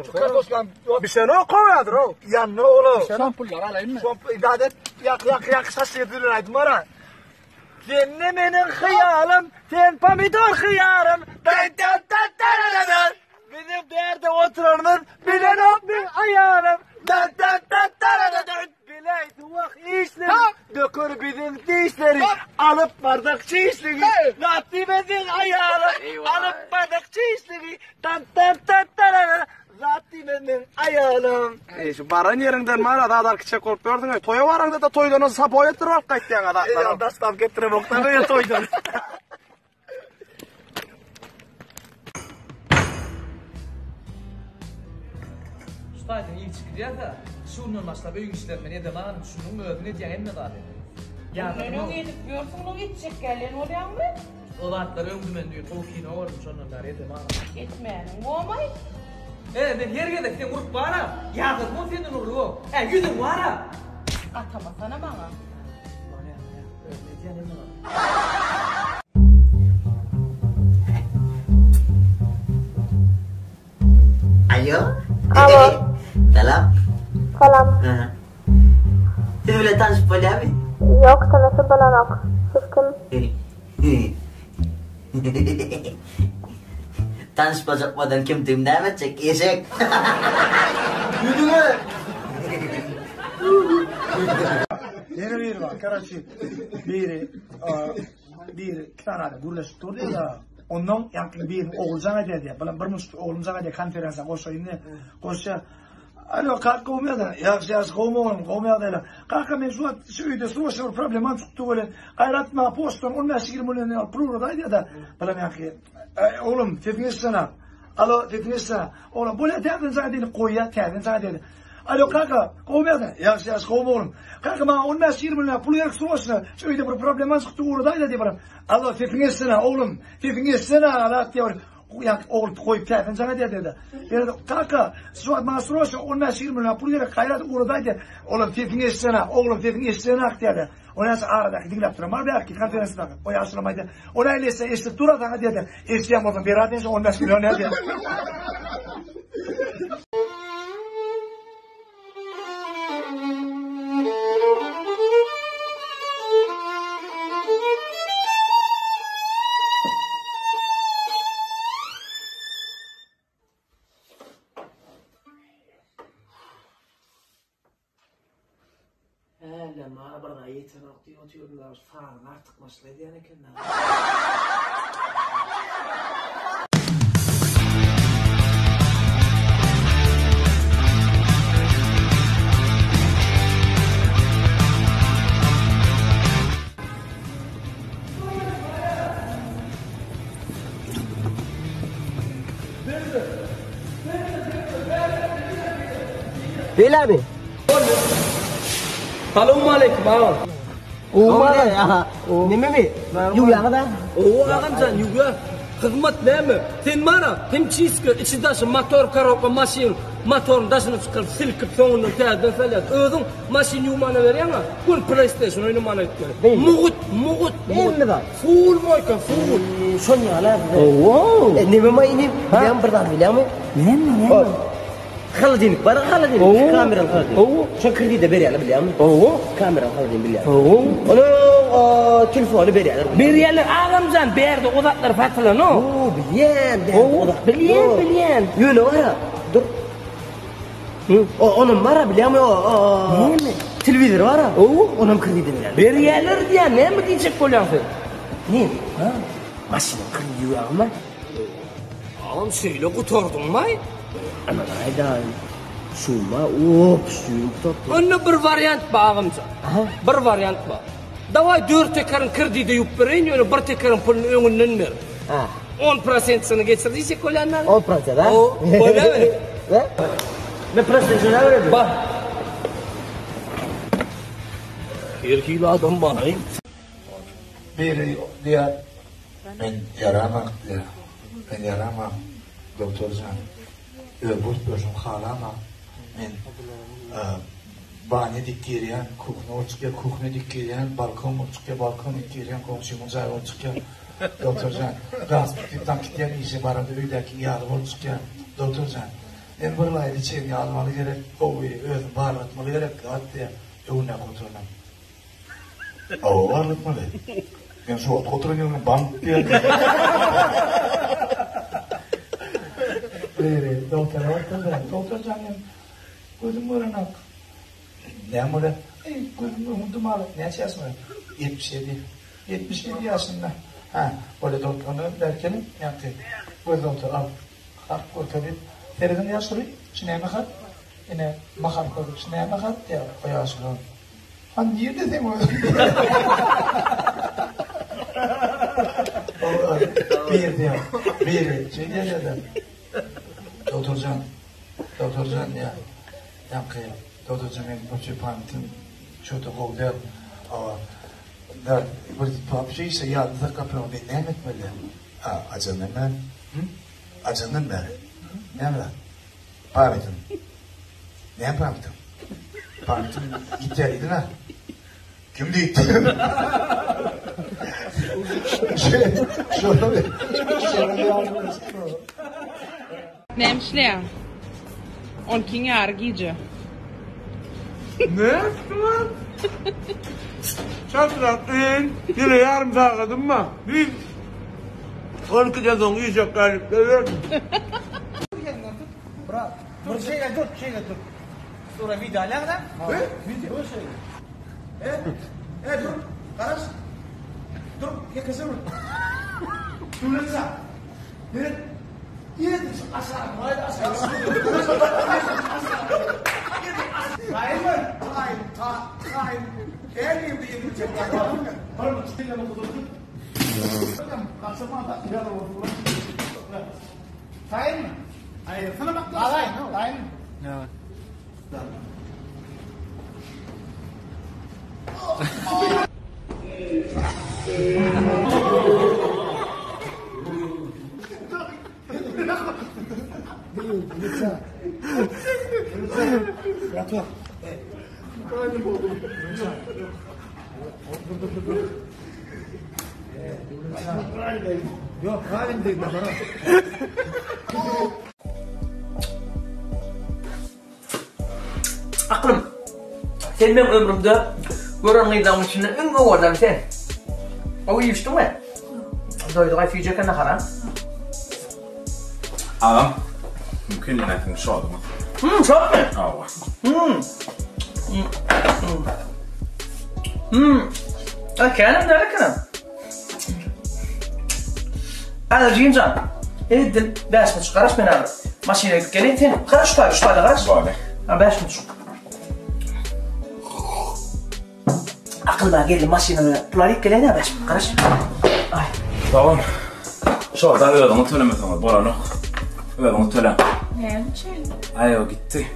Şu kartoşkany bişenok kowýadyr o. Ýanna ola. Şon pullary alaýynmy? Şon idat et. Ýak ýak ýak şaşlyk edilen aýdym bar. Sen ne meniň hyýalym, sen pomidor hyýarym. Biziň bärde oturanymyz bilenok meň aýalym. Biläý suwak işleri, döker biziň dişleri, alyp bardak çişligi, zat diýmeseň aýalym, alyp bardak çişligi, tan tan tan tarara, zat diýmez meň aýalym. Eý, şu baran ýeriňden bar-a zat alyp gitjek bolup ýörsüň-eý. Toýa baraňda-da toýdan sapoý etdirip alyp gaýtýaň-a zatlary. Eý, daşlap getiremok-da men toýdan. Şu taýdan ilçi gidýär-de, şu günden başlap öýüň işlerini men edemagyn, düşündiňmi, özüň edýäň hemme zady. Ýa-da öň edip ýörsüň, öň etjek gelýän bolýaňmy? O zatlar öňdi men düýn gowy kino gördüm, şondan bäri edemagyn. Etmäniň bomaý. E, men her gezek seni urup bara, ýadadym-ow senden urlup-ow. Ä, ýüzüň bara! Gatamasana maňa. Bolýar, bolýar, özüm edýän hemme zady. Alo. Alo. Salam. Salam. Siz bilen tanşyp bolýarmy? Ýok, tanyşyp bolanok. Siz kim? Tanyşmajak bolan kimdigimi näme etjek, eşek? Ýüzüňe! Ýene biri bar, karaçi, biri, biri, iki sany adam gürleşip dur diýýär. Ondan ýaňky biriniň ogly jaň edýär diýýär. Bulam bir muşt oglum jaň edýär, konferensiýa goşaýyn diýýär. Goşýar. Alo, kaka gowmy ýagdaýlar? Ýagşy, ýagşy, gowmy oglum, gowmy ýagdaýlar? Kaka, men şu wagt şu öýde sroçny bir problemam çykdy welin, gaýrat maňa poçtadan on bäş-ýigrimi million pul ugradaý diýýär-de. Bulam ýaňky, Oglum, sesiňi eşitsene. Alo, sesiňi eşitsene. Oglum, bolýar, täzeden jaň edeýin diýip goýýar, täzeden jaň edýär. Alo, kaka, gowmy ýagdaý? Ýagşy, ýagşy, gowmy oglum? Kaka, maňa on bäş-ýigrimi million pul gerek sroçny, şu öýde bir problemam çykdy, ugradaý-da diýip, Alo, sesiňi eşitsene, oglum, sesiňi eşitsene, zat diýip, Ýa ogul goýup täsin jaň edýär diýdi. Ýa kaka, şu wagt maňa sroçno 15-20 million pul gerek, gaýrat ugradaý diýdi. Olam sesiňi eşitsene, oglum sesiňi eşitsene diýdi. O näçe aradaky diňläp duran bar bärki konferensiýadaky. O ýaşulam aýdýar. O näle eşitse eşidip dur saňa diýdi. Eşidýän bolsaň beräý diýse 15 million nädýär. Hälem maňa bir zat ýetenok diýip otyrdylar, sanyň artykmaçlyk edýän eken-dä. Beýlemi? Salowmaleýkim agam. Nememi? Ýuwýaňyz-a? Owo agamjan ýuwýas. Hyzmat näme? Sen bara himçistka içi daşy motor korobka maşyn motoryň daşyny çykaryp silkip soňundan täzeden salýas. Özüň maşyn ýuwmana berýäňa gün playstation oýnamana gitmeli. Mugut mugut mugut. Hemme zat. Full moýka full. Şon ýaly-a size. Owo. Nememi inim? Bilýäňmi bir zat bilýäňmi? Näme näme? Holodilnik bar, holodilnik. Owo. Kameraly holodilnik. Owo. Şo kredite berýärler bilýäňmi? Owo. Kameraly holodilnik bilýän. Owo. Onuň telefony berýärler. Berýärler agamjan bärde o zatlar satylanok. Oo, bilýän. Owo, bilýän, bilýän. Ýöne bar, dur. O, onam bar, bilýäňmi? O, Näme? Telewizor bar. Owo. Onam kredite berýärler. Berýärler diýýän, näme diýjek bolýaň sen? Ne? Ha? Maşynyň krediti ýokmy? Agam şeýle gutardyňmaý? Aman aýdaýyn. Şuma op şuýum gutardy. Onda bir wariant bar agamjan. Bir wariant bar. Daway dört tekerin kredide ýuwup bereýin, ýöne bir tekeriň puluny öňünden ber. Ha. 10 prosentini geçir diýjek bolýan da. 10 prosent ha? O, bolýamy? Ne prosent şuna beredi? Bar. Her hili adam bar. Biri diýýär, Men ýaramak diýýär. Men ýaramak, doktor jan. Öz bolup ýörşüňi halamak. Men banýa dik girýän, kuhna bolup çykýar, kuhna dik girýän, balkon bolup çykýar, balkon dik girýän, goňşymyň jaýy bolup çykýar. Doktor jan, gaz diýip daň gitýän, işe baranda öýdäkiň ýaly bolup çykýar. Doktor jan. Men bir laý liçeniýa almaly gerek, gowy, özüm barlatmaly gerek zat diýýär. Öňündäki oturanam. Hawa barlatmaly. Men şu wagt oturan ýerimde bank diýýär. Biri dogtora barypdyr-da, Dogtor jan men gözüm görenok. Näme bolýar? Eý, gözüm öňüm dumanly. Näçe ýaşyň bar? 77. 77 ýaşynda. Hä, bolýa doktor, onda bäri geliň, ýaňky göz doktor al. Harp görkezip, serediň ýaşuly, şu näme harp? Ine, M harp görkezip, şu näme harp diýýär o ýaşuly. Han nirde seň özüň? Biri diýýär, biri şeý diýýär-de. Doktorjan, doktorjan diýýär. Ýaňky doktorjan meniň burçy pamytym çöte gowy däl. Awa, da bir wapşe işe ýadymda saklap bilemok, men näme etmeli? A, haçandan bäri? Hü? Haçandan bäri? Näme zat? Pamytym. Näme pamytym? Pamytym ýitýär diýdiň-ä. Kim diýipdi? Şol, şol ýaly. Näme işleýäň? On ikiň ýary gije. Ne etdiň? Çatrak in, ýene ýarym sagadym bar. Diýip, on ikiden soň işe galyp bererdim. Brat, bir şeýle dur, şeýle dur. Sura video alýaňda? Video. Dur şeýle. E, e dur, garaş. Dur, ýekeje bir. Dur, Meret, ýene şu aşağı, maýda aşağı. Taýynmy? Taýyn, ta, taýyn. Her ýerde ýene çekýär. Bir çekýär, tut. Gaçyrma da, ýa bolsun. Taýynmy? Aýyrsyna bak. Taýyn. Ýa. Ýok, правильно diýdim, Aklym. Sen meň ömrümde gören gyzlaryň içinde iň owadan sen. Gowy iýişdiňmi? Doýdugaý süýji eken nahar a? Agam, mümkin men aýtym şoduňyz. Hmm, şotmy? Hawa. Hmm. Hmm. Ay känem däl ekenem. Ana jigimjan. Edil 5 minut garaş men häzir. Maşyna gidip geleýin sen garaş şu taýda şu taýda garaş. Boldy. Ha 5 minut. Akylma geldi maşyna pul alyp geleýin 5 minut garaş. Ay. Dogan. Şorda özüňiz tölemeseňiz bolanok. Özüňiz töläň. Näme üçin? Aý o gitdi.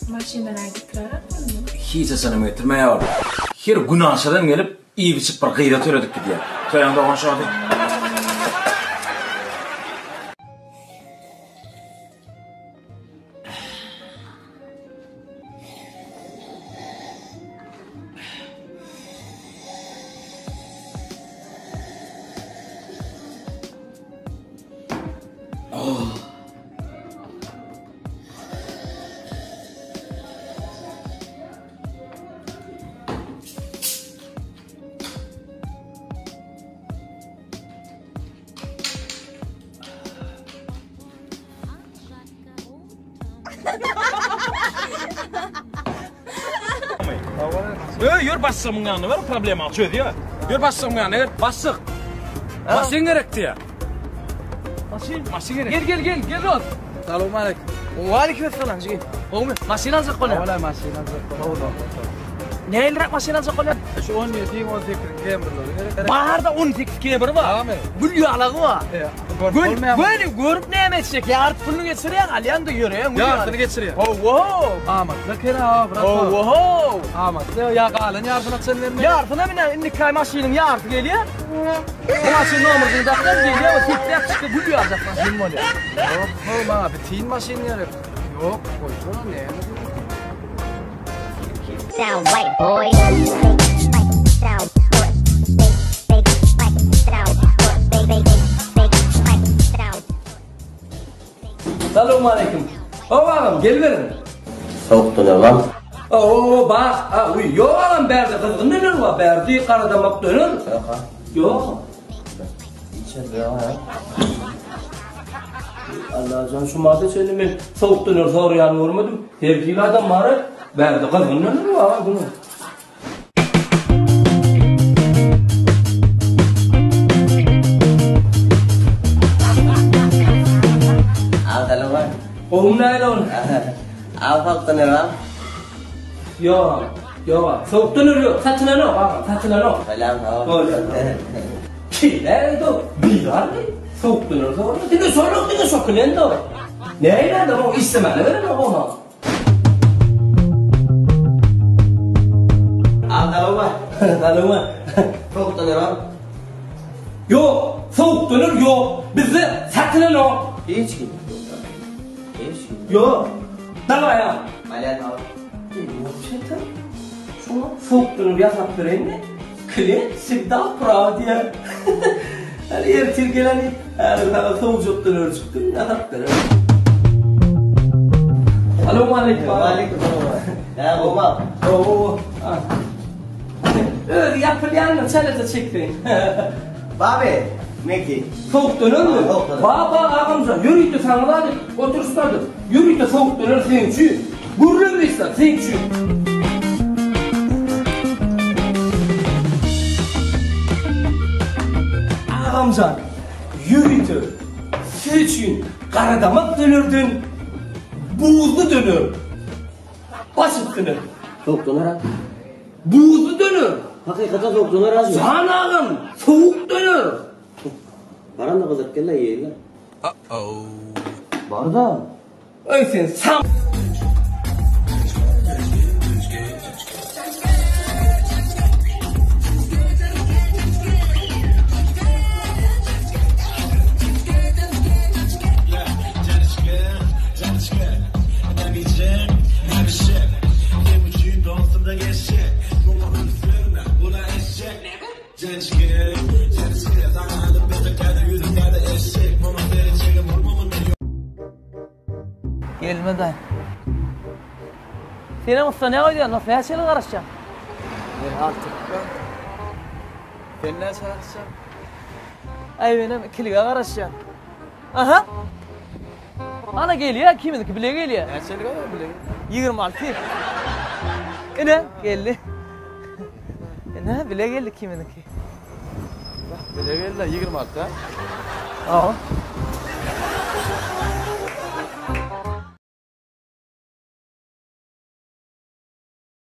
Maşyndan aý getirer akylmy? Hiç haçanam getirmeýär ol. Her gün aşadan gelip Iýip-içip bir gyza töledip gidýär. Töläň dogan şody. Öý, ýör başlygymyň ýanyna bar, problemaňy çözýär. Ýör başlygymyň ýanyna gel. Başlyk. Maşyn gerek diýýär. Maşyn? Maşyn gerek. Gel gel gel gel dost. Salowmaleýkim. Waleýkim essalam jigim. Gowmy? Maşyn aljak bolýan. Wala maşyn aljak bolýan. Nähiliräk maşyn aljak bolýan? Şu 17 18 Camry'lary gerek. Barda 18 Camry bar. Barmy? Gül ýalagy bar. E, Gül, göni görüp näme etjek? Ýarty puluny geçirýäň, alýaň-da ýöreýäň. Ýartyny geçirýäň. Hawa. Amatly kira, brat. Hawa. Amatly, ýa galan ýartyny haçan bermeli? Ýartyna mine indiki aý maşynyň ýarty gelýär. Bu maşyn nomerini dakýan gelýär we tipläp çykdy gül ýaljak maşyn bolýar. Ýok, ho, maňa bitin maşyn gerek. Ýok, goýsana näme diýýän. Sound white boy. Salowmaleýkim. Hawa agam, geliberiň. Sowuk döner barmy? Ooo, bar. A, uý, ýok agam, bärde gyzgyn döner bar, bärde garadamak döner. Ýok ha. Ýok. Içerde ýok ha. Allajan şu mada çenli men sowuk döner soraýany görmedim. Her hili adam bar, bärde gyzgyn döner bar agam. Gowumy nähili ol? Aga sowuk döner barmy? Ýok, ýok. Sowuk döner ýok, satylanok aga, satylanok. Bolýar, sag bol. Bolýar. Nähili o? Bizarny? Sowuk döner sorma. Diňe şoluk, diňe şo klient o. Nähili adam o? Işlemäne berenok oňa. Salowma. Salowma. Sowuk döner barmy? Ýok, sowuk döner ýok. Bizde satylanok. Hiç kim. Hiç kim. Ýok. Daway a. Bolýar, sag bol. Ýok şeýtan. Şuňa sowuk döner ýasap bereýinmi? Klient wsegda praw diýer. Hany ertir geleni, häzir saňa sowujak dönerjikdir ýasap bererin. Salowmaleýkim. Waleýkim salam. Nä gowmy? Gowy gowy. Özi ýapylýandyr çalaja çekseň. Baby, meňki. Sowuk dönermi? Sowuk döner. Ba ba agamjan, ýörite saňa zat edip oturyşdadyr. Ýörite sowuk döner seň üçin. Gürrüň berseň seň üçin. Agamjan, ýörite siz üçin garadamak dönerden buzly döner. Baş üstüne. Sowuk döner a. Buzly döner. Hakykatdan sowuk döner a. Jan agam, sowuk döner. Baranda gyzyryp gel-le iýeýin-le. Bar-da. Öý sen sam. Gelme daý. Senem ussa ne goýdýan? Nasıl näçe ýyl garaşýaň? Men altykda. Sen näçe garaşýaň? Aý menem ikilige garaşýan. Aha. Ana gelýär, kimiňki bile gelýär. Näçelige bile? 26. Ine geldi. Ine bile geldi kimiňki. Bile geldi 26 ha. Aha.